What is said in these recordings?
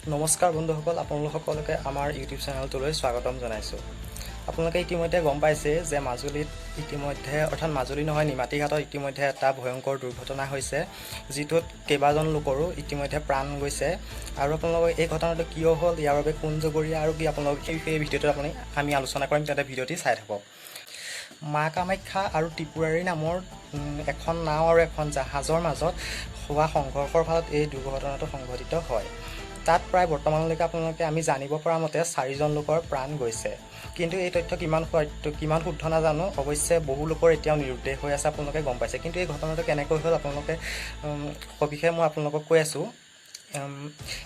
নমস্কাৰ বন্ধুসকল, আপোনালোক সকলোকে আমাৰ ইউটিউব চেনেলটোলৈ স্বাগতম জনাইছোঁ। আপোনালোকে ইতিমধ্যে গম পাইছে যে মাজুলীত ইতিমধ্যে, অৰ্থাৎ মাজুলী নহয়, নিমাতীঘাটত ইতিমধ্যে এটা ভয়ংকৰ দুৰ্ঘটনা হৈছে, যিটোত কেইবাজন লোকৰো ইতিমধ্যে প্ৰাণ গৈছে। আৰু আপোনালোকৰ এই ঘটনাটো কিয় হ'ল, ইয়াৰ বাবে কোন জগৰীয়া আৰু কি, আপোনালোক সেই বিষয়ে ভিডিঅ'টোত আমি আলোচনা কৰিম। তেন্তে ভিডিঅ'টি চাই থাকক। মা কামাখ্যা আৰু ত্ৰিপুৰাৰী নামৰ এখন নাও আৰু এখন জাহাজৰ মাজত হোৱা সংঘৰ্ষৰ ফলত এই দুৰ্ঘটনাটো সংঘটিত হয়। তাত প্ৰায় বৰ্তমানলৈকে আপোনালোকে আমি জানিব পৰা মতে চাৰিজন লোকৰ প্ৰাণ গৈছে। কিন্তু এই তথ্য কিমান সত্য, কিমান শুদ্ধ নাজানো। অৱশ্যে বহু লোকৰ এতিয়াও নিৰুদ্দেশ হৈ আছে, আপোনালোকে গম পাইছে। কিন্তু এই ঘটনাটো কেনেকৈ হ'ল, আপোনালোকে সবিশেষ মই আপোনালোকক কৈ আছোঁ।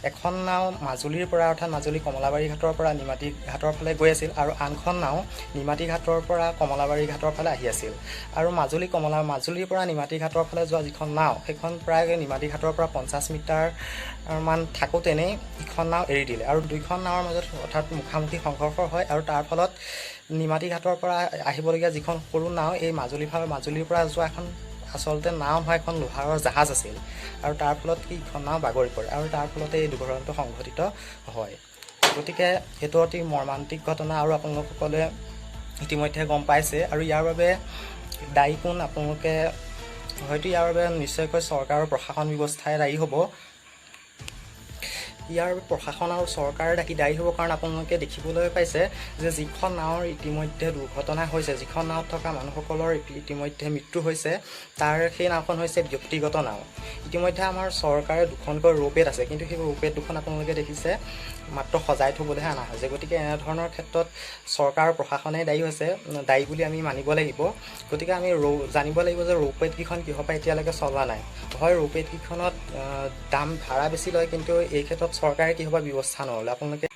এখন নাও মাজুলীৰ পৰা, অৰ্থাৎ মাজুলী কমলাবাৰী ঘাটৰ পৰা নিমাতী ঘাটৰ ফালে গৈ আছিল আৰু আনখন নাও নিমাতী ঘাটৰ পৰা কমলাবাৰী ঘাটৰ ফালে আহি আছিল। আৰু মাজুলীৰ পৰা নিমাতী ঘাটৰ ফালে যোৱা যিখন নাও, সেইখন প্ৰায় নিমাতী ঘাটৰ পৰা 50 মিটাৰ মান থাকোঁতেনেই ইখন নাও এৰি দিলে আৰু দুইখন নাৱৰ মাজত অৰ্থাৎ মুখামুখি সংঘৰ্ষ হয়। আৰু তাৰ ফলত নিমাতী ঘাটৰ পৰা আহিবলগীয়া যিখন সৰু নাও, এই মাজুলীৰ পৰা যোৱা এখন আচলতে নাও নহয়, এখন লোহাৰৰ জাহাজ আছিল। আৰু তাৰ ফলত কি ইখন নাও বাগৰি পৰে আৰু তাৰ ফলতে এই দুৰ্ঘটনাটো সংঘটিত হয়। গতিকে সেইটো অতি মৰ্মান্তিক ঘটনা আৰু আপোনালোক সকলোৱে ইতিমধ্যে গম পাইছে। আৰু ইয়াৰ বাবে দায়ী কোন? আপোনালোকে হয়তো ইয়াৰ বাবে নিশ্চয়কৈ চৰকাৰৰ প্ৰশাসন ব্যৱস্থাই দায়ী হ'ব। ইয়াৰ প্ৰশাসন আৰু চৰকাৰে দায়ী হ'ব, কাৰণ আপোনালোকে দেখিবলৈ পাইছে যে যিখন নাৱৰ ইতিমধ্যে দুৰ্ঘটনা হৈছে, যিখন নাৱত থকা মানুহসকলৰ ইতিমধ্যে মৃত্যু হৈছে, তাৰ সেই নাওখন হৈছে ব্যক্তিগত নাও। ইতিমধ্যে আমাৰ চৰকাৰে দুখনকৈ ৰোপৱেত আছে, কিন্তু সেই ৰোপৱেত দুখন আপোনালোকে দেখিছে মাত্ৰ সজাই থ'বলৈহে অনা হৈছে। গতিকে এনেধৰণৰ ক্ষেত্ৰত চৰকাৰ প্ৰশাসনে দায়ী হৈছে, দায়ী বুলি আমি মানিব লাগিব। গতিকে আমি জানিব লাগিব যে ৰোপৱেতকেইখন কিহৰ পৰা এতিয়ালৈকে চলা নাই। হয়, ৰোপৱেতকেইখনত দাম ভাড়া বেছি লয়, কিন্তু এই ক্ষেত্ৰত চৰকাৰে কিহৰ পৰা ব্যৱস্থা নল'লে? আপোনালোকে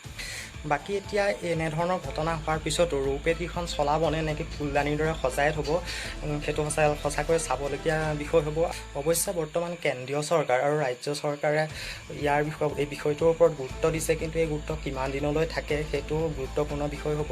বাকী এতিয়া এনেধৰণৰ ঘটনা হোৱাৰ পিছতো ৰোপৱেতকেইখন চলাবনে নেকি ফুলদানিৰ দৰে সজাই থ'ব, সেইটো সঁচাকৈ চাবলগীয়া বিষয় হ'ব। অৱশ্যে বৰ্তমান কেন্দ্ৰীয় চৰকাৰ আৰু ৰাজ্য চৰকাৰে এই বিষয়টোৰ ওপৰত গুৰুত্ব দিছে, কিন্তু এই গুৰুত্ব কিমান দিনলৈ থাকে সেইটো গুৰুত্বপূৰ্ণ বিষয় হ'ব।